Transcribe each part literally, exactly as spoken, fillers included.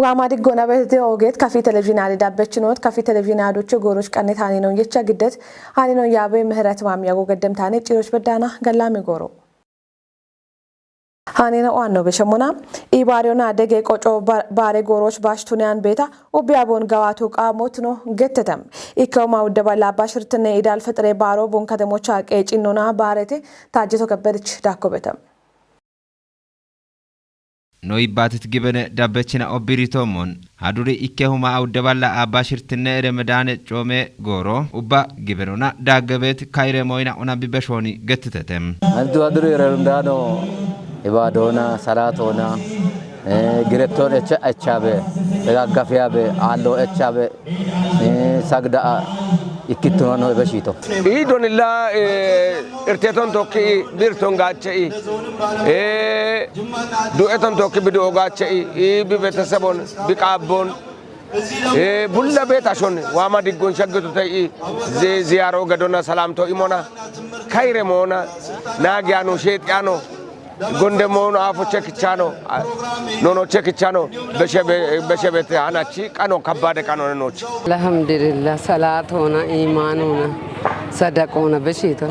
Waama diggoona beete oogeet kafii televizhiinaale dabbechinoot kafii televizhiinaadoche gooroch qannet haaninoon yecha giddet haaninoon yaabe Mihiret Maamiyago geddemtaane ciiroch beddaana gallaame gooro. Haanina oanno beshemmona ibaariyona dege qoco ba-, baare gooroch baashtuneyaan beeta ubbi aboon gawaatu qaamotno gettetem. Ikkehoma uddeba laabba shirtine Idaal Fexire baaro bun katemocha qeecinnona baarete Taajjeto Kebbedich dakko betem. No ibbaatit gibene dabbechina obbiritoomon. Haduri ikkehuma awudde balla aabba shirtinne Remadaane coome gooro ubba gibenona daaggebeet kayire moyina ona bibeshooni gettitete. Antu haduri Remadaano ibaadona, salaatona, eh, girettoon echa-, echaabe, dagaggafiyaabe, aallo echaabe, eh, sagda'a ikkittunano ebeshiito. Iidonilla, eh, irteton tokki birton gaache'i. Eh, du'eton tokki bidu'o gaache'i. I bi betesebon, bi qaabbon. Eh, bulla beet ashon, waama diggon shaggitu te'i. Zi-, ziyaaro gedona salaamto imona. Kayre moona. Naagiyaano, sheexiyaano. Gonde moono aafo chekichaano. A-, nono chekichaano. Beshe be-, beshe bete hanachi qano kabbaade qano ne noochi. Alhamdulillah, salaatona, iimaanona, sadaqona, beshiito.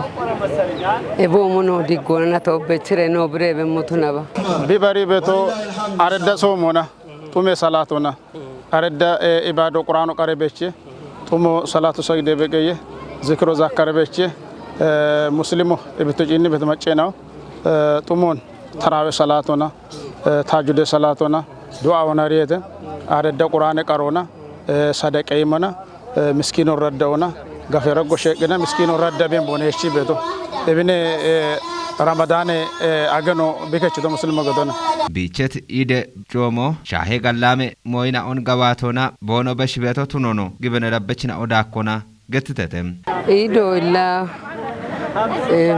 Eboomo no diggona na to bechire no bireebe mutunaba. Bibari beto aredda soomona, xume salaatona. Aredda, eh, ibaado Qur'aano qare beche, xumo salaatu sagide beqeye, zikiro zakkare beche, eh, Muslimo, ibito cinni beto macceenaho, eh, xumon, taraawe salaatona, eh, taajjude salaatona, du'a wona riyete, aredda Qur'aane qarona, eh, sadaqe imona, eh, miskiino raddaona, gafe raggo sheeqina, miskiino radda ben boneechi beto. Ebine, eh, Ramadaane, eh, ageno bikechito Muslimo gedona. Biichet ide coomo, shaahe gallaame, moyina on gawaatona, boono beshi beto tunono, gibene dabbechina odaakkona, gettitete. Iido illa, eh,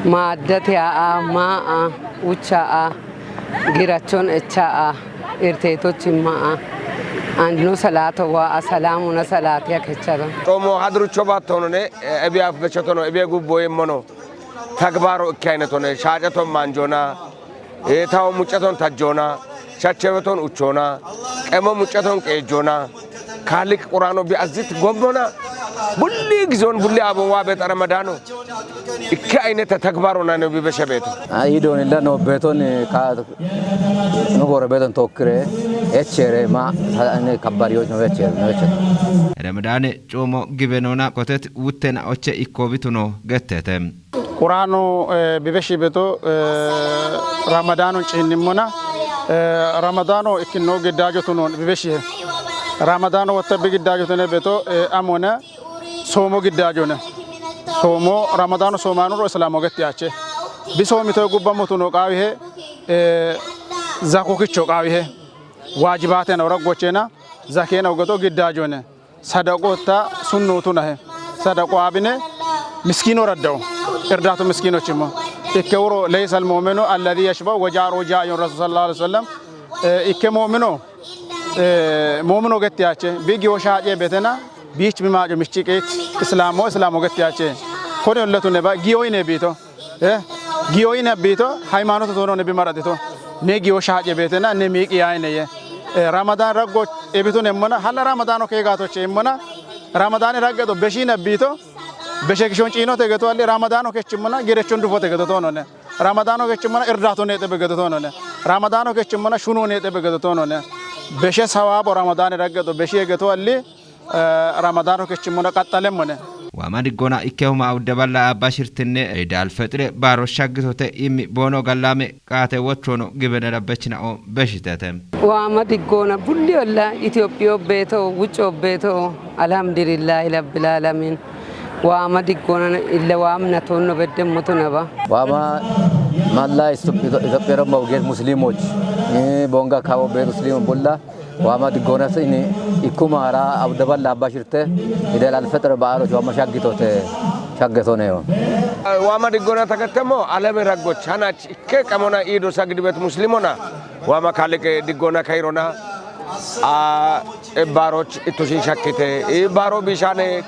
maaddate a'a, maa'a, ucha a'a, girachon echa a'a, irteetochi maa'a, anno salaato waa'a, salaamuna salaatiya kechado. Xoomo hadrucho baattonone, eh, ebiyaaf bechotono, ebiye gubboyemmono, tagbaaro ikke aynetone, shaaceton maanjona, Ee, tawo mucceton tajjoona, shachcheweton uchchoona, qemo mucceton qeejjoona, Kaaliq Qur'aano bi azzit gommona, bulli gizoon bulli abon waa beet Ramadaano, ikke aynete tagbaaro nane bi beshe beeto. Aa, iidoonilla no beeton, ee, ka-, nu gore beeton tookkire, echeere, ma, sa-, ne kabbariyoch no echeere, no echeere. Ramadaane coomo gibenona kotet wuttena oche ikkobituno gettete. Qur'aanu, eh, bibeshi beto, eh, Ramadaanu ciinnimmona, eh, Ramadaanu ikkino giddaajo tunoon bibeshihe. Ramadaanu wotta bi giddaajo tune beto, eh, amone soomo giddaajone. Soomo, Ramadaanu soomaanuro Islaamo getti ache. Bi soomito gubba mutuno qaawihe, eh, zakokicho qaawihe. Waajibaatena ora gochena, zakena ugeto giddaajone. Sadaqotta sunnootu nahe. Sadaqo abine miskiino raddawo. Irdaatu miskiinochimmo. Ikke wuro, "Leysal mu'minu alladhi yashba'u wa jaaruhu jaa'iun," Rasul sallallahu alaihi wasallam. Eh, ikke mu'mino, eh, mu'mino getti ache. Bi giyo shaace betena, biich bi maaco michi qiit, Islaamo, Islaamo getti ache. Kone ullatu ne ba, giyo ine biito. Eh, giyo ine biito, haymaanote toono ne bi maraxito. Ne giyo shaace beetena, ne miiqi yaayine ye. Eh, Ramadan raggo ebitu nemmona, halla Ramadano keegaatoche immona, Ramadani ragge do beshine biito, beshe kishon ciinote geto alli Ramadano kechimmona, gerechon dufote geto toonone. Ramadano kechimmona, irdaato neexebe geto toonone. Ramadano kechimmona, shuno neexebe geto toonone. Beshe sawaabo Ramadani ragge do beshe geto alli, eh, Ramadaano kechimmona qaxxalemmone. Waama diggona ikkehuma awudde balla abba shirtinne Eid al-Fexire baaro shaggitote immi boono gallaame qaate wochono gibene dabbechinao beshitete. Waama diggona bulli olla Itophiyo beeto, wucco beeto, alhamdulillahi rabbil alamin. Waama diggona illa waamna tonno bedde moto naba. Waama malla Itophiyo, Itophiyo romba uget muslimoch. Eh, bonga kawo beeto muslimo bulla. Waama diggoonasi ini ikkuma hara abda balla abba shirte Idel Alfexir ba'aaloch waama shaggitote shaggesoneyo. Waama diggoona takettemo alame raggoch hanach ikke qamona iido sagidi bet muslimona waama Kaaliqe diggoona kairona a ebbaaroch ittushin shakkite i baaro bishaane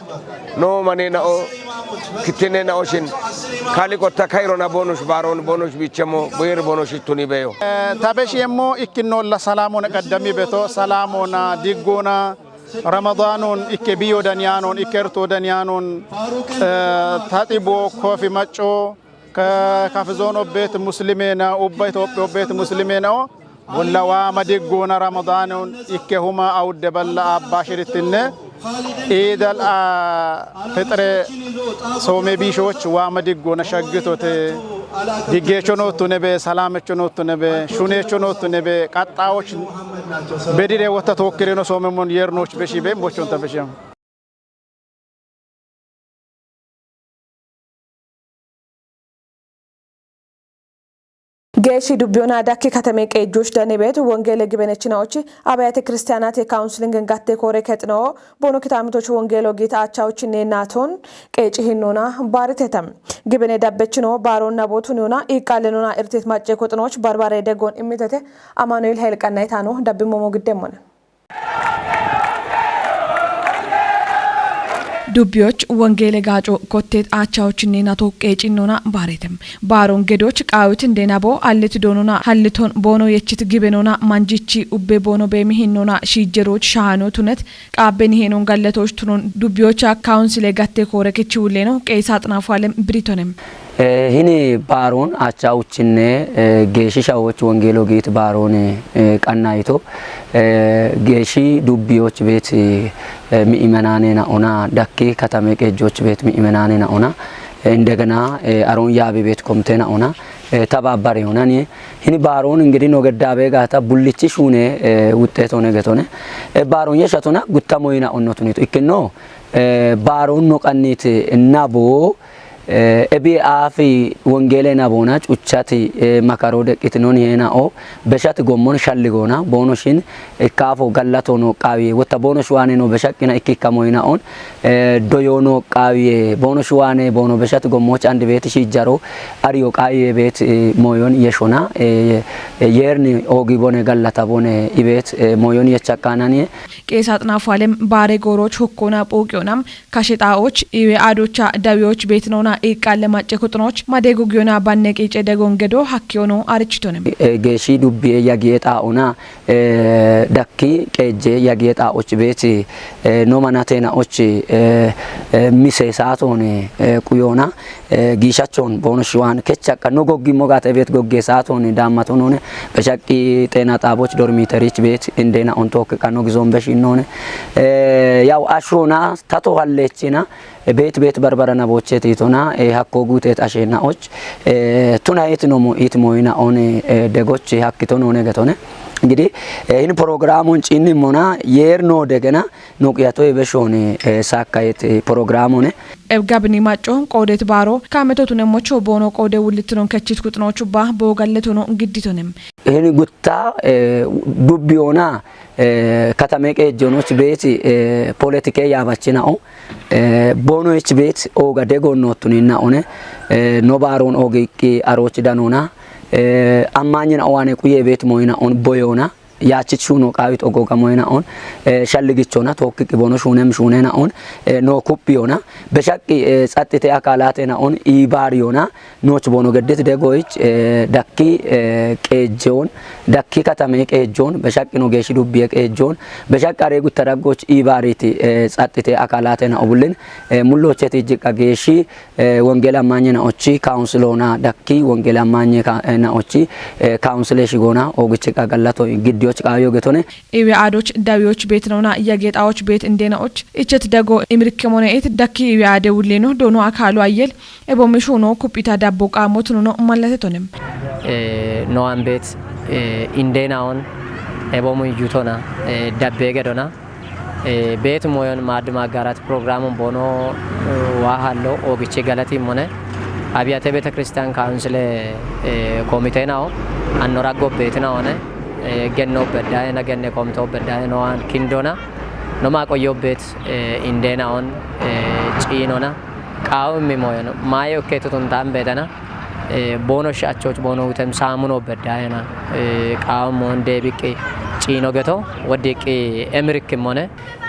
no mane na'o Kittinne na oshin. Kaali qotta kairona bonush baron bonush bichemo boyer bonush tuni beyo. Tabesh yemmo ikkinnolla salamona qaddami beto salamona diggona Ramadanun ikke biyo daniyanon ikkerto daniyanon taxibo kofi macco ka kafizon obbet muslimena ubba Itophiya obbet muslimena o Bolla waama diggoona Ramadaanun ikke huma awudde balla abbaa shirittinne Iidal Fixire soome biishooch waama diggoona shaggitote diggeecho noottu nebe salaamecho noottu nebe shuneecho noottu nebe qaxxaawoch bedire wotta tookkirino soomemon yeernooch beshiibe mochonta beshiyam. Geeshshi dubbiyoon adakki katame qeejjooch danebeet wongeele gibenechinaochi abiyate kiristiyaanate kaawunsilingen gatte koore kexinoo boono kitaamitoch wongeelo giita achaochinne naatoon qeeci hinnoona baariteta. Gibene dabbechinoo baaroonna bootuniyona iiqqaallenona irteet macce koxinooch barbare deggoon immitete. Amaanu'eel Hayilqannayitaano dabbimmomo giddemmona. Dubbiyoch wongeele gaaco kotteet aachawochinne nato qeecinnona baaretem. Baaron gedoch qaawit ndenabo allit doonona halliton boono yechit gibenona manjichi ubbe boono beemi hinnona shiijjeroch shaano tunet qaabbeni heenon gallatoch tunon dubbiyocha kawunsile gatte koore kichi wulleno qeesa axinaafu alem biritonem. Hini baaroon acha uchinne geeshi shawoch wongeelo giit baaroon qannayito geeshi dubbiyoch beet mi'imenaanena ona dakki katame qeejjoch beet mi'imenaanena ona indegena aroon yaabi beet komtena ona tabaabare onani hini baaroon ingidi no geddaabe gaata bullichi shuune wuxxeetone getone baaroon yeshatona guttamoyina onnotunito ikkinno baaroon no qannit nabo Ebi aafi wongeele naboona cuchati makaro deqqitinoni heena'o beshati gommon shalligoona boono shin ikkaafo gallato nooqqaawiye wotta boono shuwaane noo beshaqqina ikkikka moyina'on doyoo nooqqaawiye boono shuwaane boono beshati gommoch andi beeti shiijjaro ariyo qaawiye beet mooyon yeshona yeerni oogi bone gallata bone ibeet mooyon yechaqqaananiye. Qeesaxinaafu alem baare gooroch hokkoona phooqiyoonam Kashe xaa'och iwe aadocha dawiyoch beetinoona iiqqaalle macce kuxinoch madeegu giyona banne qiice degon gedo hakkiyoono arichitonem. Geeshshi dubbiye yagiye xaa'ona dakki qeejje yagiye xaa'och beeti no manateena'och mise saatoone quyoona giishachon boono shiwaan kechakka no goggi mogate beet gogge saatoone daammato noone beshaqqi xeena xaaboch dormiterich beet indeena on tookki qanno gizoon beshinnoone yaw ashshoona tato halleechina beet beet barbara na boochcheet itona hakko guuteet asheenna och tuna it nomo it moyina one degoch hakkito noone getone gidi hin programun ciinni mona yeer no degena no qiyatoy beshoone saakkayeet programune Ebgabni macco qoodet baaro kaametotune mocho boono qoode wullittinon kechit kuxinochubba boogallethono gidditonem. Hin gutta dubbiyoona katame qeejjonoch beeti poletike yaabachina'o boonoyich beet ooga degoonnoottuninna'one no baaroon oogiqqi arooch danoona ammaanyina'o waane quye beet moyina'on boyoona yaachich shuuno qaawit ogooga moyina'on shalligichona tookkiqqi boono shuunem shuunena'on no kuppiyoona beshaqqi tsaxxite akaalaatena'on iibaariyona Nooch boono geddit degoyich dakki qeejjeon dakki katame qeejjeon beshaqqi no geeshshi dubbiye qeejjeon beshaqqi aree gutta daggoch iibaariti tsaxxite akalaatena obullin mullocheti ijjiqqa geeshshi wongele ammanye naochi kaawunsiloona dakki wongele ammanye naochi kaawunsile shigoona oogichiqqa gallato giddiyoch qaawiyo getone Iwe aadoch dawiyoch beetinoona yageexawoch beet indeenaoch ichet dego imirkkemone'it dakki iwe aade wulleeno doono akaalu ayyel Ebo mishuno kupita dabbo qaamotununo mallatetonem. Noan bet indeenaon ebo muyutona dabbe gedona bet moyon maad maagarat programun bono wahallo oogichi galati mone abiyate betakristiyan kawunsile komiteenao anno raggo beetinaone genno beddaena genne komito beddae noan kindona noma qoyyo bet indeenaon ciinona Qaawu immi moyeno maaye okkeetutun taan beetana boono shachoch boono utem saamuno beddaayena qaawu moon deebiqqi Ciino geto woddiiqqi emirikkimmone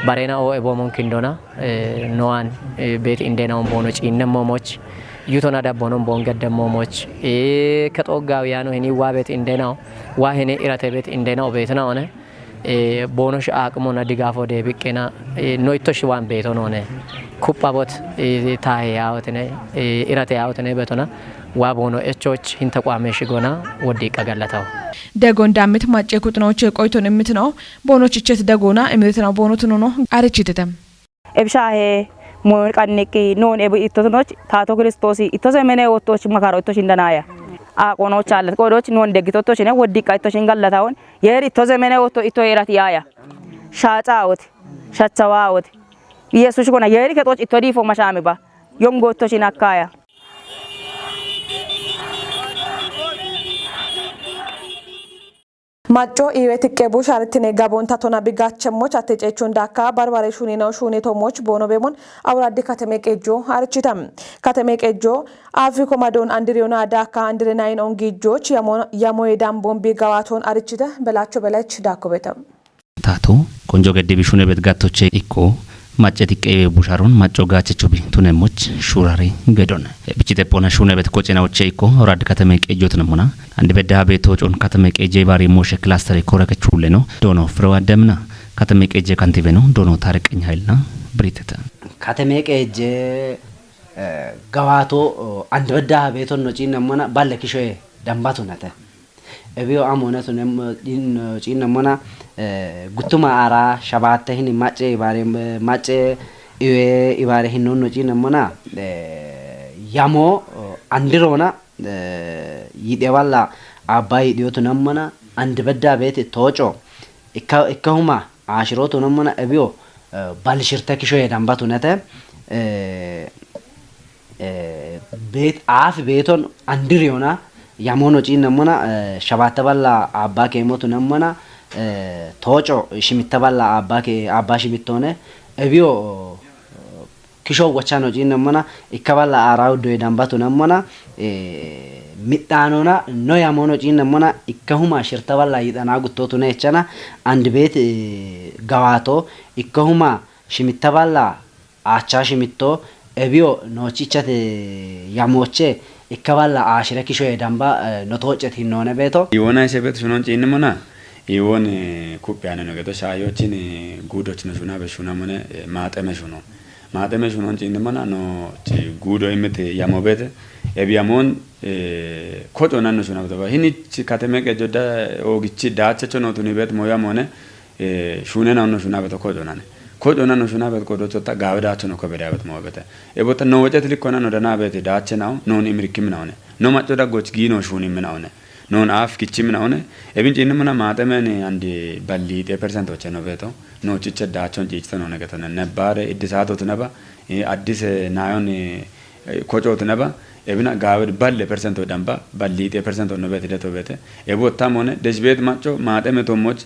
barena oo eboomonkin dona, eh, noan, eh, beeti indeenaon boono ciinnemmomoch, yutona dabbonon boongeddemmomoch, eh, kexooggaawi yaano hini waa beeti indeenao, waa hini irate beeti indeenao beetinaone, eh, boonosh aaqimona digaafo deebiqqina, eh, no ittoshi waan beetonoone. Kuppabot, eh, taahe yaawotine, eh, irate yaawotine beetona. Waa boono echoch hinta quame shigona woddiiqqa gallataho. Degon dammit macce kuxinoche qoyton immitino boonoch ichet degona immitino boonotunono arichitete. Ebishahe moon qanniqqi noon ebi ittotunoch taato Kiristoosi itto zemene wottoch makaro itto shindanaya. Aqonoch allat qodoch noon deggitottochine woddiiqqa itto shin gallataon yeer itto zemene wotto itto yeerati yaaya. Shaacaawoti, shachawaawoti. Yesuush kona yeeri kexooch itto diifo mashaami ba. Yongo itto shin akkaya. Macco iwe tiqqe bu shaaritine gabon tatona bigachemmoch atte ceechon daakka barbare shuunino shuune tommoch boono beemon awuraddi kateme qeejjo harichita. Kateme qeejjo afi komadon andiriyona daakka andire nayin ongiijjoch yamo-, yamoye dambon bi gawaaton harichite Belacho Belech daakko beete. Taato konjo geddibi shune bet gattoche ikko macce tiqqe iwe busharon macco gaachecho bi tunemmoch shuurare gedon. Bichite pona shune bet kocenaoche ikko awuraddi kateme qeejjo tunemmona. Andi bedda beetochon kateme qeejje bari moshe cluster kore kechulleno doono Firew Addemna. Kateme qeejje kantibeno doono Taariqeny Hayilna biritete. Kateme qeejje, eh, gawaato, oh, andi bedda beeton no ciinnemmona balle kishoye dambatunate. Ebiyo amone tunem-, in-, ciinnemmona, eh, guttuma ara shabaatte hini macce ibaare, macce iwe ibaare hinnoon no ciinnemmona, eh, yamo, oh, andirona, eh, yidhe balla abba yidhiyo tunemmona, andi bedda beeti tooco, ikka, ikkahuma aashiro tunemmona ebiyo, eh, balshirte kishoye dambatunate, eh, eh, beet-, aafi beeton andiriyona, yamono ciinnemmona, eh, shabaatte balla abba keemotunemmona, eh, tooco shimitte balla abba ke-, abba shimittoone, ebiyo, eh, kisho wachano ciinnemmona, ikka balla aara uddoye dambatunemmona, eh, midhaanona, no yamono ciinnemmona, ikkahuma shirta balla yidhana guttotune echana, andi beet, eh, gawaato, ikkahuma shimitta balla, aacha shimitto, ebiyo noochichate yamooche, ikka balla aashire kishoye damba, eh, no toocet hinnoone beeto. Iwona ise beet shunon ciinnemmona, iwon, eh, kuphi ane no gedo shaayochin, eh, guudoch no shuna be shuna mone, eh, maaxeme shuno. Maaxeme shunon ciinnemmona no ci guudo imit yamo beete, ebi yamon, eh, koco nanno shuna beeto. Hinich kateme qeejjo da-, oogichi daachecho no tuni beet mo yamone, eh, shune naunno shuna beto koco nane. Koco nanno shuna bet kodochotta gaawe daacho no kobe daawet mo bete. E bota no wecet likko nanno dana beti daache nau, non imirkim naune. No macco daggoch giino shunim naune. Non aaf kichim naune. Ebin ciinnemmona maaxemen andi balliite persentoche no beto. No chiche daachon ciichto none getone. Nebbaare iddisato tunaba, eh, addise nayon, eh, eh, kocoot naba, ebina gaawed balle persento damba, balliite persento no beti deto bete. Ebu ottamone, dej bet macco, maaxeme tommoch,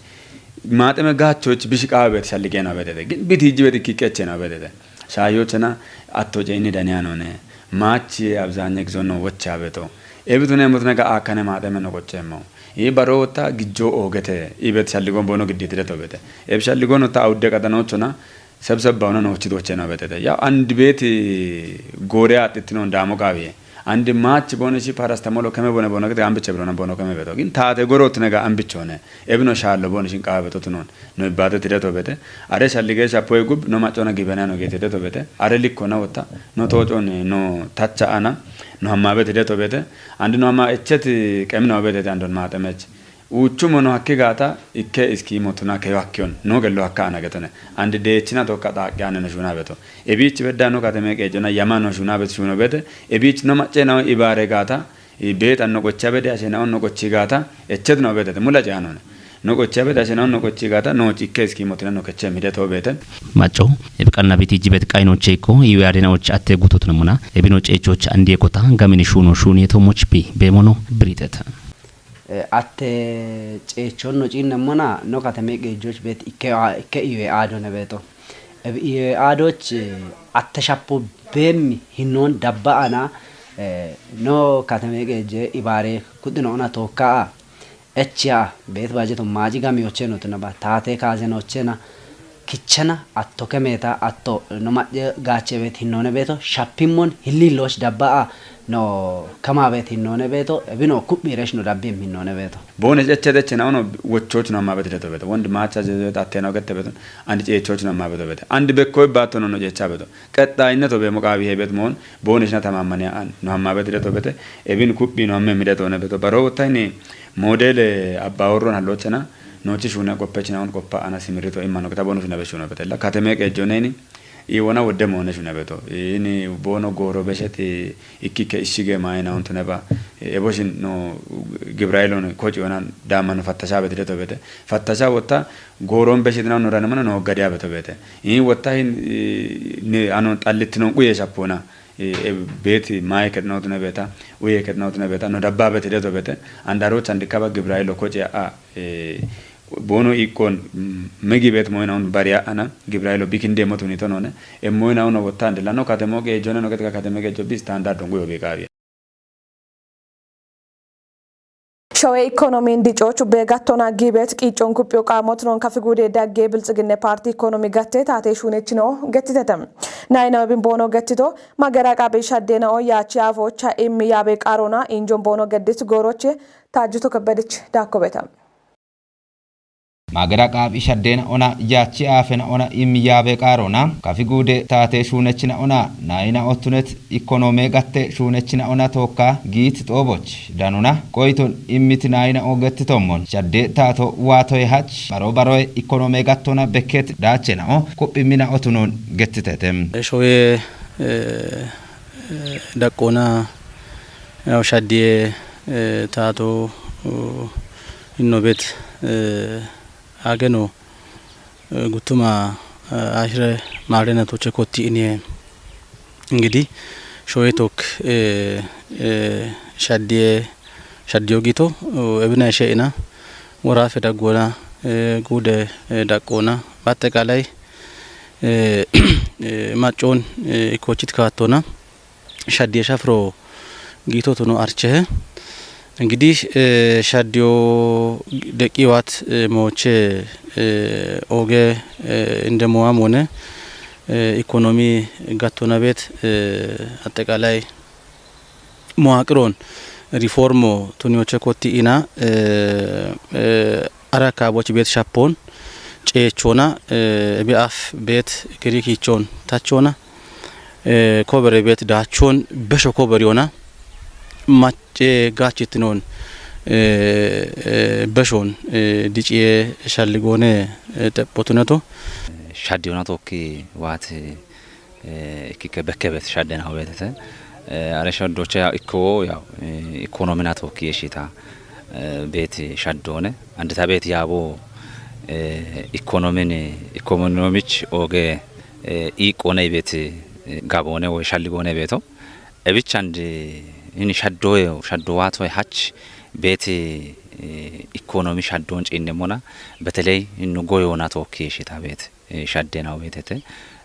maaxeme gaachoch bishi qaawe bet shallige no betete. Gin biti hijji bet kikke eche no betete. Shaayochena atto ceini daniya none. Maachi abzaanya gizo no wocha beto. Ebitune mutne ga akkane maaxeme no qochemmo. I baro wotta gijjo oogete. I bet shalligon bono gidditi deto bete. Eb shalligon wotta awudde qadanochona, sebseb bauna noochi doche no betete. Ya, andi beeti goore aaxxitino ndaamo qaawiye. Andi maachi boonishi parastamolo keme bone bono gede ambiche birona bono keme beto. Gin taate goroot nega ambichone. Ebino shaallo boonishin qaawe beto tunon. No ibbaate tide to bete. Are shallige shapoe gub no maccona gibena no gete de to bete. Are likko na wotta. No toocon no tacha ana. No hammabe tide to bete. Andi no hamma echet qemino betete andon maaxemech. Uuchumo no hakki gaata ikke iski motuna keyo hakkiyon no gello hakka ana getone. Andi deechina tokka xaaqqe ane no shuna beto. Ebiich bedda no kateme qeejona yama no shuna bet shuno bete. Ebiich no macce no ibaare gaata. I beeta no qocha bede ashe no no qochi gaata. Echet no betete. Mula caanone. No qocha bede ashe no no qochi gaata. No cikke iski motuna no keche mide to bete. Macco, ebi qanna biti jibet qayno cheko, iwe adena och atte gutot namuna. Ebi no cechoch andi ekota, gamini shuno shuni to moch bi, bemono, biriteta. Eh, atte ceechon no ciinnemmona no kateme qeejjoch beet ikke a-, ikke iwe aado ne beeto. Eb iwe aadoch, eh, atte shappo beemmi hinnoon dabba ana, eh, no kateme qeejje ibaare kudhino ona tookka a. Echi a, bet bajeto maji gami ocheno tunaba, tate kazen ochena, kichena, atto kemeta, atto no maje gache bet hinone beto, shapimmon, hilli losh dabba a, no kama bet hinone beto, ebino kup miresh no dabbim hinone beto. Bonus eche de chena ono wochoch no ma bet de to beto. Wond macha je bet ateno gette beto. Andi ceechochino amma beto bete. Andi bekkoy baattono no ceecha beto. Qexxaayinneto beemo qaawi hee'beet moon boonishina tamammaniya an no amma bete deto bete. Ebin kuphi no amme mideto ne beto. Baro wottayni moodele abba horron hallochana noochi shuuna qoppechina on qoppa ana simirito imma no kita boonishina beshuno betella. Kateme qeejjoneyni iwona wodde moone shuna beto. Ini boono gooro besheti ikkikke ishshige maayina ontuneba. Eboshin no Gibrayilon koci yonan daamano fattasha bete deto bete. Fattasha wotta gooron beshetina no ranimana no gadiya beto bete. Ii wotta hin, ii, ni anon xallittinon quye shappoona. Ii, e, beeti maaye kednootune beeta, uye kednootune beeta, no dabba bete deto bete. Andaroch andikaba Gibrayilo koci a, e, boono iqqon, mm, megi bet moyna un bariya ana, Gibrayilo bikinde motunito none. E moyna uno wotta andilano katemo geejone no ketika kateme geejo bi standard dongu yo bi qaawiya. Showe ikonomiin dicoochu beegattona giibeet qiiccoon kuphiyo qaamot noon kafi guude daggee biltsiginne paartii ikoonomi gattee taatee shuunechino gettitete. Nayinawebin boono gettito magera qaabi shaddeena'o yaachi aafoocha immi yaabe qaarona injon boono geddit gooroche. Taajjuto Kebbedich Daakkobeta. Maagada qaaphi shaddeena ona yaachi aafena ona immi yaabe qaarona kafi guude taatee shuunechina ona naayina ottunet ikkonoomee gatte shuunechina ona tookka giit xooboch danona qoyton immit naayina o gettitommon shadde taato waatoye hach baro baroye ikkonoomee gattona bekket daachena o kuphi mina otunon gettitete. Shoye, eh, eh, daqqoona, yaw shaddiye, eh, taato, uh, innobet, eh, ageno, eh, guttuma, eh, ashire maarena toche kotti iniye. Ngidi, shoye tok, eh, eh, shaddiye, shaddiyo gito, uh, ebina she'ina, worafe daggona, eh, gude, eh, daqqona. Baaxeqaalay, eh, eh, maccon, eh, ikkochit kaattona. Shaddiye shafiro giitotuno archehe. Ngidi, eh, shaddiyo deqqiwat, eh, mooche, eh, oge, eh, indemowa moone, eh, ikkonomi gattona bet, eh, axeqaalay mowaqiron riformo tuniyoche kotti ina, eh, eh, ara kaaboch bet shapon ceechona, eh, ebi af bet kiri kichon tachona, eh, kobere bet daachon besho koberiyona macce gachitinon, eh, eh, beshon, eh, diciye shalligone, eh, xephotuneto. Shaddiyona tokki waati, eh, ikkikke bekke bet shaddenaho beetete. Eh, are shaddoche yaw ikko yaw, eh, ikkonomina tokki yeshita, eh, bet shaddone. Andita bet yaabo, eh, ikkonomin, ikkonomich oge, eh, iqqone bet, eh, gabone woy shalligone beto. Ebichandi ini shaddoye, shaddo waatoye hach bet, eh, ikkonomi shaddon ciinne mona. Beteley inu goyona tokki yeshita bet. Eh, shaddenaw beetete.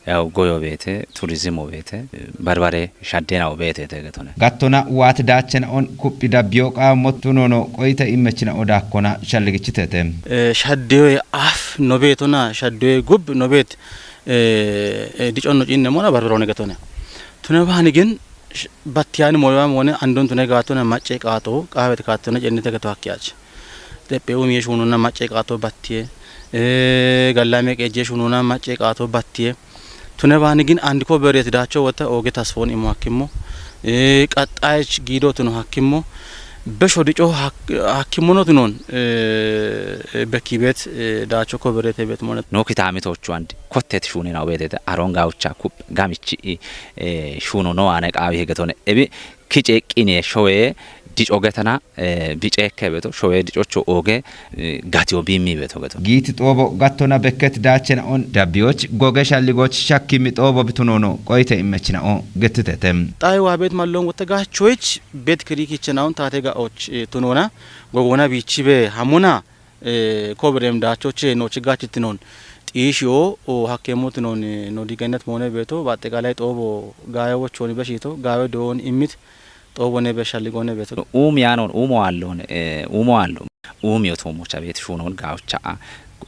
Yaw goyo beete, turizimo beete, eh, barbare shaddenaw beetete getone. Gattona waati daachena on kuphi dabbiyo qaamot tunono qoyta immechina o daakkona shalligichitete. Eh, shaddeyoye af no beetona, shaddeyoye gub no bet, eh, eh, dicon no ciinne mona barbarone getone. Tune baani gin sh-, battiyani moyowa moone andon tune gaatona macce qaato, qaawet kaattona cennete geto hakkiyach. Xephe umiye shununa macce qaato battiye. Eh, gallame qeejje shununa macce qaato battiye. Tune baani gin andi ko bereet daacho wota oge tasfoon imo hakkimmo. Eh, qaxxayech giidotuno hakkimmo. Besho dico hak-, hakkimmonotunon, eh, eh, bekki bet, eh, daacho ko bereete bet monet. No kitaamitochu andi kottet shunina obetete aron gawucha kup gamichi, eh, shuno no ane qaawi hegetone. Ebi kiceeqqine showe dico getana, eh, biceekke beto, showe dicocho ooge, eh, gatiyo biimmi beto geto. Giiti xoobo gattona bekket daachena on dabbiyoch goge shalligoch shakkimmi xoobo bitunono qoyte immechina o gettitete. Xaay waa bet mallon wotte gaachoyich bet kirikichena on taate ga'och, eh, tunona gogona biichibe hamona, eh, koberem daachoche noochi gaachitinon xiishiyo, o, hakkeemmotinon, eh, no digennet moone beeto, baaxeqaalay xoobo gaawe wochooni beshito, gaawe doon immit, xoobone be shalligone beeto. Uumi yaanon, uumo aallon, eh, uumo aallon. Umiyo toommocha beeti shuunoon gaawucha a,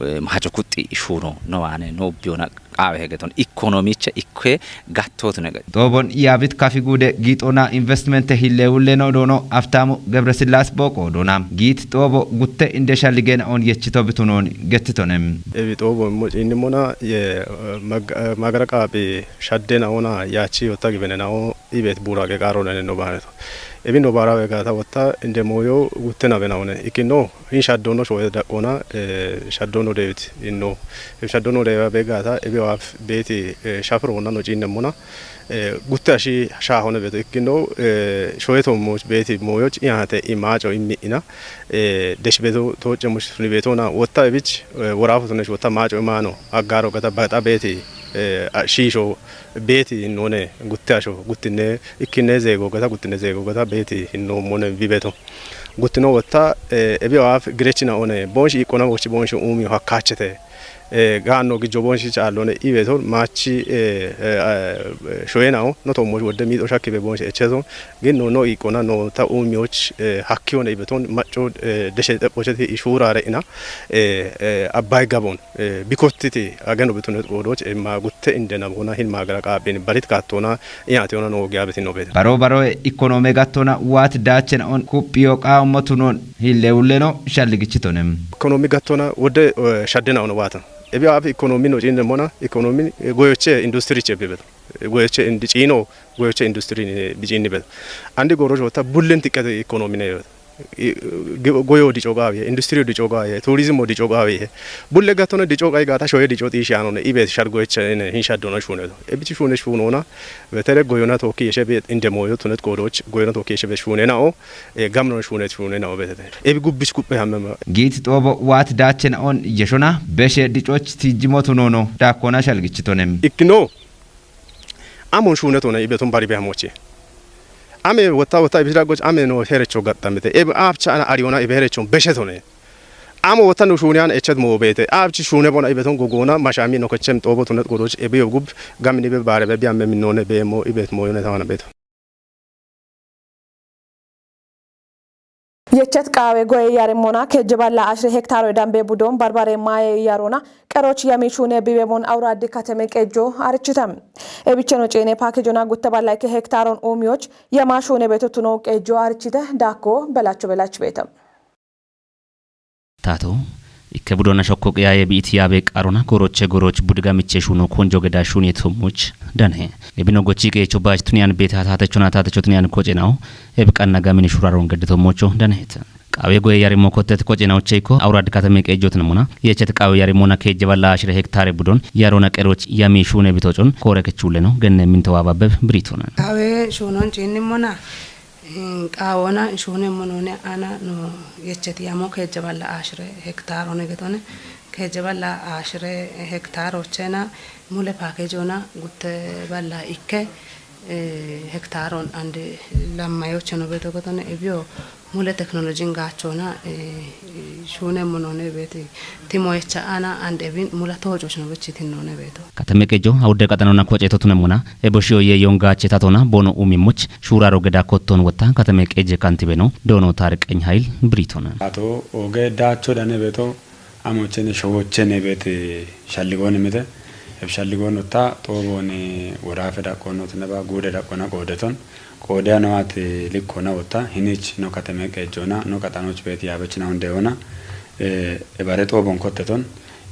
eh, mahajo kuxxi shuuno no waane no ubbiyona qaawe hegeton ikkonomiche ikke gattootune. Xoobon yaabit kafi guude giixoona investimente hilleewulle no doono Aftaamu Gebresillaas booqo doona. Giit xoobo gutte inde shalligena on yechito bitunoon gettitone. Ebi xoobo immo ciinnimona ye, eh, mag-, eh, magara qaaphi shaddena ona yaachi yotta gibene na o ibet buura ge qaaro nene no baaneto. Ebi no baarawe gaata wotta inde mooyo gutte nabe na one. Ikkino hin shaddono shoye daqqona, eh, shaddono deewit inno. Ebi shaddono deewa be gaata ebi waaf beeti, eh, shafironna no ciinnemona. Eh, gutte ashi shaahone beto ikkino, eh, shoye to mo-, beeti mooyoch iyate imaaco immi'ina. Eh, desh beto tooce mush suni betona wotta ebich, eh, worafu tunesh wotta maaco imaano aggaaro gata baxa beeti, eh, a-, shiisho beeti hinnoone gutte asho guttinne ikkinne zeego gata guttinne zeego gata beeti hinnoommoone bibeto. Guttino wotta, eh, ebi waaf girechina one boonshi iqqona wochi boonshi uumi hakkaachete. Eh, gaanno gijjo boonshi caallone ibeto maachi, eh, eh, eh, shoyenao no toommosh wodde miixo shakkibe boonshi echeto. Gin no, no iqqona no ta umiyoch, eh, hakkione ibeton macco, eh, deshe xephocheti ishuurare ina, eh, eh, Abbay Gabon. Eh, bikottiti ageno bitunet qoodoch, eh, ma gutte indena bona hin magara qaabbin barit kaattona iyate ona no giya betin no beeta. Baro baro e ikonome gattona waat daachen on kuphiyo qaammo tunon hilleewulleno shalligichitonem. Ikonomi gattona wodde, eh, shaddena ona waata. Ebi aafi ikonomi no ciinne mona, ikonomi, eh, goyoche industri che bibeto. Eh, goyoche indi ciino, goyoche industri ni biciinni beto. Andi goro jota bullen tiqqete ikonomi ne beto. I-, gi-, goyo dico gaawiye, industiriyo dico gaawiye, turizimo dico gaawiye. Bulle gattona dico gayi gaata shoye dico xiishi aanone, ibeet shargoyecha ene hin shaddona shuuneto. Ebichi shuune shuunona, betere goyona tookki yeshe be inde mooyo tunet qoodoch, goyona tookki yeshe be shuunenao, e, gamnon shuunet shuunenao betete. Ebi gubbich kuppe hammema. Giit xoobo waat daachen on yeshona, beshe dicoch tijjimo tunono, daakkona shalgichitonem. Ikkino, amon shuunetone ibeton bari be hamoche. Ame wotta wotta ibisira goch ame no herecho gaxxamete. Ebe aapcha ana ariona ebe herechon beshetone. Amo wotta no shuuniyan echet mo beete. Aapchi shuune bona ibeton gogoona mashami no kechem xoobo tunet qoodoch ebe yo gub gamini be baare be biyamme minone be mo ibet mo yone tawana beto. Yechet qaawe goye yaremmona kejje balla ashire hektaro dambe budon barbare maaye yarona qeroch yami shuune bibemon awuradi kateme qejjo arichitam. Ebicheno ceene paakejona gutte balla ikke hektaron uumiyoch yama shuune beto tuno qejjo arichite daakko belacho belach beetam. Tato, ikke budona shokko qiyaye bi'it yaabe qarona goroche goroch budgamiche shuuno konjo geda shuune tommoch danhe. Ebino gochi qeecho baach tuniyan beeta taatechona taatecho tuniyan kocenao, eb qanna gamini shuraron gede tommocho danhet. Qaawe goye yarimo kottet kocenaoche ikko, awurad katame qeejjotin mona, yechet qaawe yarimona keejje balla ashire hektare budon, yarona qeroch yami shuune bitocon, koore kechulleno, genne minto waababbe biritona. Qaawe shuunon ciinni mona, in qaawona shuune monone ana no yechet yamo keejje balla ashire hektare one getone, keejje balla ashire hektare ochena mule paakejona gutte balla ikke, eh, hektaron ande lammayocheno beto getone, ebio mule teknolojin gaachona, eh, shuune monone beti timoyecha ana ande bin mula toocochno bechi tinnone beto. Katame qejo awudde qaxanona koce totunemona, ebo shiyo ye yon gaache tatona bono umimoch, shuraro geda kotton wotta katame qeje kantibeno, doono Taariqeny Hayil biritona. Ato oge daacho dane beto, amochene showochene beete shalligoon imite. Eb shalligoon otta xooboon worafe daqqoon otinaba guude daqqoona qoodeton. Qoode anoate likkona otta hinich no kateme qeejjoona, no qaxanoch beet yaabechina hundeyoona. Eh, ebare xoobon kotteton.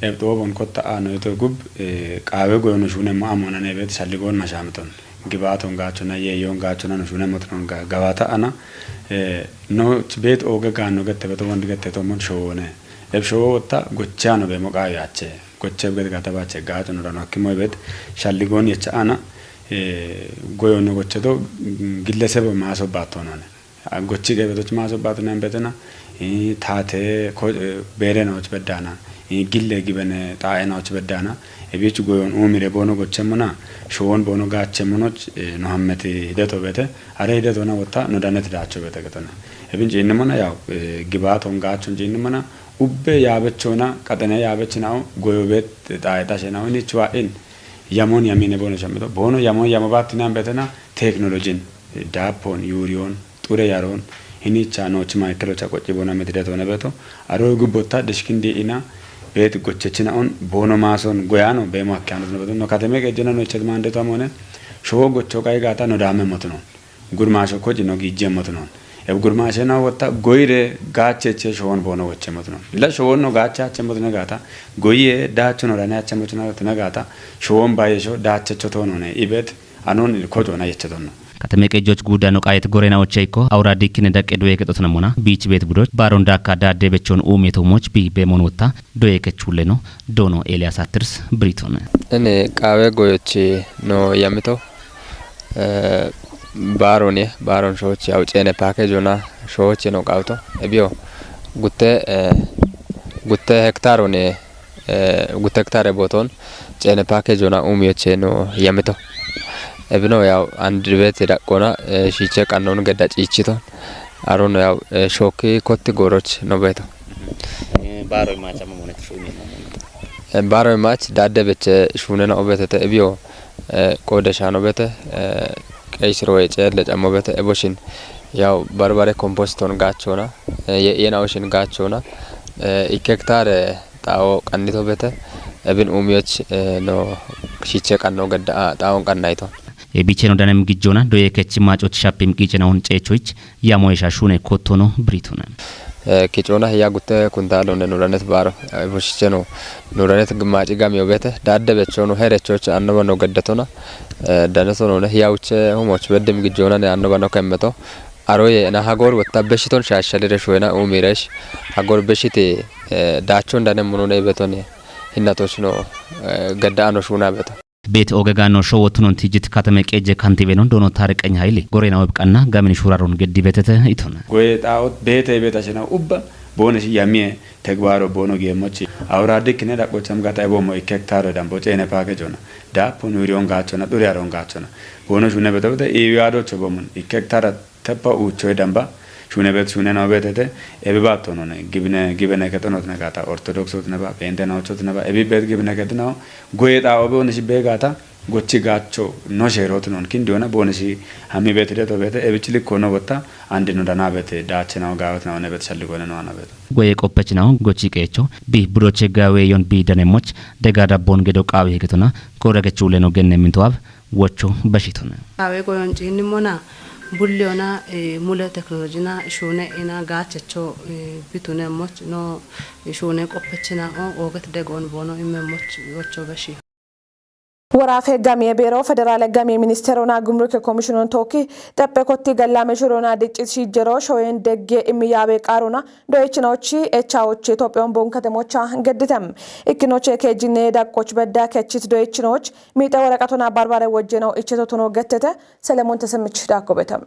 Eb xoobon kotta a no ito gub, eh, qaawe goyono shuunemmo amoonane beet shalligoon mashaamiton. Gibaaton gaachona, yeeyoon gaachona no shuunemmo tonon ga-, gawaata ana. Eh, no ch-, beet ooge gaanno gette beto wondi gette tommon showoone. Eb showo wotta gochano be mo qaawe ache. Goche gede gata bache gaato no dano hakkimo ibet shalligoon yecha ana, eh, goyo no goche to, mm, gillesebo maaso baatto none. A gochi ge betoch maaso baatto nan betena, eh, taate ko, eh, beere nooch beddana, eh, gille gibene xaa'e nooch beddana, ebich goyon uumire bono gochemona, showon bono gaachemonoch, eh, no hammeti hideto bete, are hidetona wotta no danet daacho bete getona. Ebin ciinnimona yaw, eh, gibaaton gaachon ciinnimona, ubbe yaabechona, qaxene yaabechinao, goyo bet xaa'e tashenao, ini chuwa'in, yamon yamine bono shammeto. Bono yamon yamo baattinan betena, teknolojin, eh, daapon, yuuriyon, xure yaron, Hinicha nochi maikelo cha qochi bona metide tone beto. Aro gubotta dishkindi ina bet gochechina on bono mason goyano bemo akkiano tone beto. No kateme ke jona no chet mande to amone. Showo gocho kai gata no dame motunon. Gurmasho koji no gije motunon. Eb gurmashe na wotta goire gacheche showon bono goche motunon. La showon no gacha che motune gata. Goye dacho no dane ache motune gata. Showon baye sho dache chotono ne. Ibet anon kojo na yeche tonno. Kateme qeejjoch guuddano qaayet gorena oche ikko awura dikkine daqqe doye kexotonamona biich beet budoch baaron daakka daadde bechoon uumeto moch bi beemon wotta doye kechulleno doono Eliyaas Attirs Biriton. Ene qaawe goyochi no yamito, eh, baaron ye, baaron shoochi yaw ceene paake jona shoochi no qawto. Ebiyo gutte, eh, gutte hektaron ye, eh, gutte hektare booton ceene paake jona uumiyoche no yamito. Ebino yaw and beet daqqona, eh, shiiche qannon gedda ciichito. Aron yaw, eh, shookki kotti gooroch no beeto. Eh, baaro imaach amma monet shuuni amma monet. Eh, baaro imaach daadde beche shuunena obetete ebiyo, eh, qoode shaano bete, eh, qeysiro ye ceelle cammo bete eboshin yaw barbare komposton gaachona, eh, ye, yena oshin gaachona, eh, ikke hektare xawo qannito bete, ebin uumiyoch, eh, no shiiche qanno gedda, ah, xawon qannayto. E bicheno danem gijjona doye kech maacoch shappim qiicenawon ceechoich yamo esha shune kottono Biriton. Eh, kicona hiya gutte kuntalone nuranet baaro, eh, bushicheno nuranet maaci gamiyo bete, daadde bechono herechoch annoba no geddatona, eh, danetonone hiya uche humoch beddim gijjona ne annoba no kemmeto, aroye na hagor wotta beshiton shashalire shuena uumiresh, hagor beshite, eh, dachon dane munone betone hinnatoch no, eh, gedda ano shuna beto. Beet oge gaano showo tunon tijjit katame qeejje kantibeno doono Taariqeny Hayili gorena web qanna gamin shuraron geddi betete iton. Goye xaawot beete beeta shena ubba boone shi yamiye tegbaaro boono geemochi. Awura dikkine daqqocham gata ebomo ikke hektare dambo ceene paake jona. Daapo nuuriyon gaachona, xuri aron gaachona. Boono shune beto bete iwiyadocho bomun ikke hektare teppa uucho damba shune bet shune no betete ebe baattonone gibine, gibine ketonot negata, ortodoksot neba, pente naochot neba, ebi bet gibine ketnao, goye xawo be one shi begata, gochi gacho no sherotunon kindiona bone shi hami betide to bete, ebi chilik kono botta, andi no dana bete, dache nao gawet nao ne bet shalli gone no ana bete. Goye qoppech nao gochi qeecho, bi budoche gawe yon bi dane moch, dega dabbon gedo qaawe heketona, koda gechu leno genne mintoab, wocho bashitone. Awe goyon ciinni mona, bulli ona, eh, mule teknolojina shuune ina gaachecho, eh, bitune moch no, eh, shuune qoppechina o, oget degon bono imme moch wocho bashi. Worafe Gamye Beero Federale Gamye Ministerona Gumruke Komishinon Tookki Xeppe Kotti Gallame Shurona Diccit Shiijjero Shoyen Degge Immi Yaabe Qaarona Doyechinochi Echawochi Itophiyon Bon Katemocha Gedditem Ikkinoche Keejjinne Daqqoch Bedda Kechit Doyechinoch Miixe woraqatona barbare wojjeno ichetotono gettete. Selemoon Tesemich daakko betam.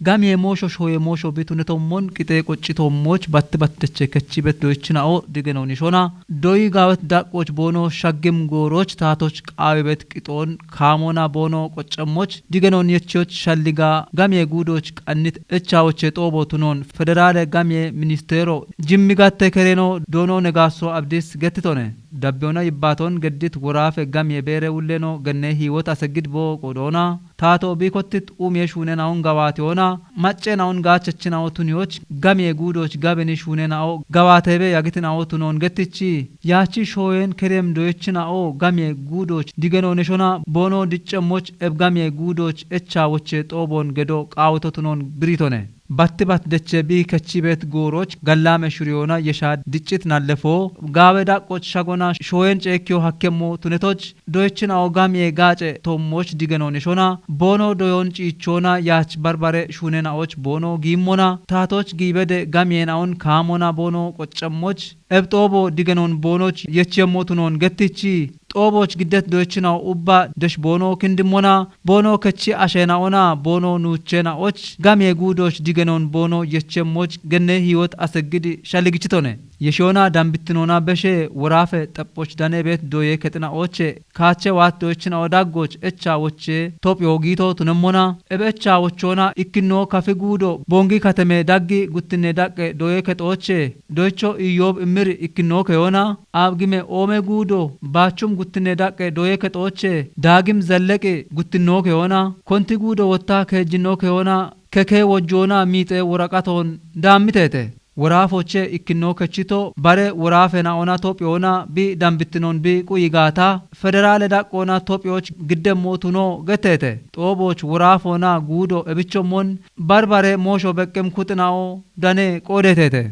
Gamye moosho shoye moosho bitu netommon qixee qoccitoommoch batte batteche kechibet doyichinao digeno nishona. Doyi gaawet daqqoch boono shaggim gooroch taatoch qaawebet qixoon kaamona boono qoccammoch digenon yechiyoch shalliga gamye guudoch qannit echawoche xoobo tunon federale gamye ministeero jimmi gatte kereno doono Negaasso Abdis gettitone. Dabbiyoona yibbaaton geddit woraafe gamye beere wulleno genne hiiwot asegid boo qoodoona. Taato biikottit uumiye shuunena'on gawaatiyoona. Macceena'on gaachachinawo tuniyoch gamye guudoch gabeni shuunena'o gawaateebe yagitinawo tunoon gettichi. Yaachi shooyen kerem doyechina'o gamye guudoch digeno neshona boono diccemmoch eb gamye guudoch echa woche xooboon gedo qaawito tunoon biritone. Batti bat deche bi kechibeet gooroch gallaame shuriyoona yesha diccit nallefo gaawe daqqoch shagona shooyen ceekkiyo hakkemmo tunetoch doyechina'o gamye gaace toommoch digeno neshona boono doyon ciichoona yaach barbare shuunena'och boono giimmona taatoch giibede gamyena'on kaamona boono qoccammoch eb xoobo digenon boonoch yechiyemmo tunoon gettichi. Xoobooch giddet doyechinawo ubba desh boono kindimmona boono kechi ashena'ona boono nuuchena'och gamye guudoch digenon boono yechemmoch genne hiiwot aseggidi shalligichitone. Yeshiyoona dambittinoona beshe woraafe xephoch danebeet doye kexina'oche kaache waat doyechina'o daggoch echa woche Tophiyo giito tunemmona ebe echa wochoona ikkinno kafi guudo Bongi kateme daggi guttinne daqqe doye kexooche. Doycho Iyyoob immir ikkinnooke yoona, Aab gime oome guudo, baachum guttinne daqqe doye kexooche, Daagim zelleqi guttinnooke yoona, konti guudo wotta keejjinnooke yoona, kekee wojjoona miixee woraqatoon daammiteete. Woraafoche ikkinno kechito bare woraafena ona Tophiyoona bi dambittinon bi quyi gaata federaale daqqoona Tophiyooch giddemmootuno getteete. Xoobooch woraafona guudo ebichommon barbare moosho beqqim kuxinao dane qoodeeteete.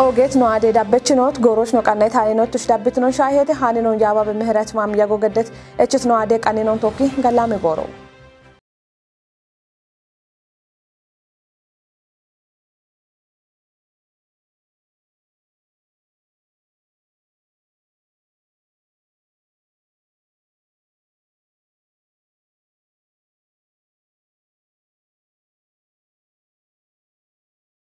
Oogeet no aadee dabbechinoot gooroch no qanna itaaninoottush dabbitinon shaaheete haaninoon yaababe mihiret maam yago geddet echit no aadee qanninon tokki gallaame gooro.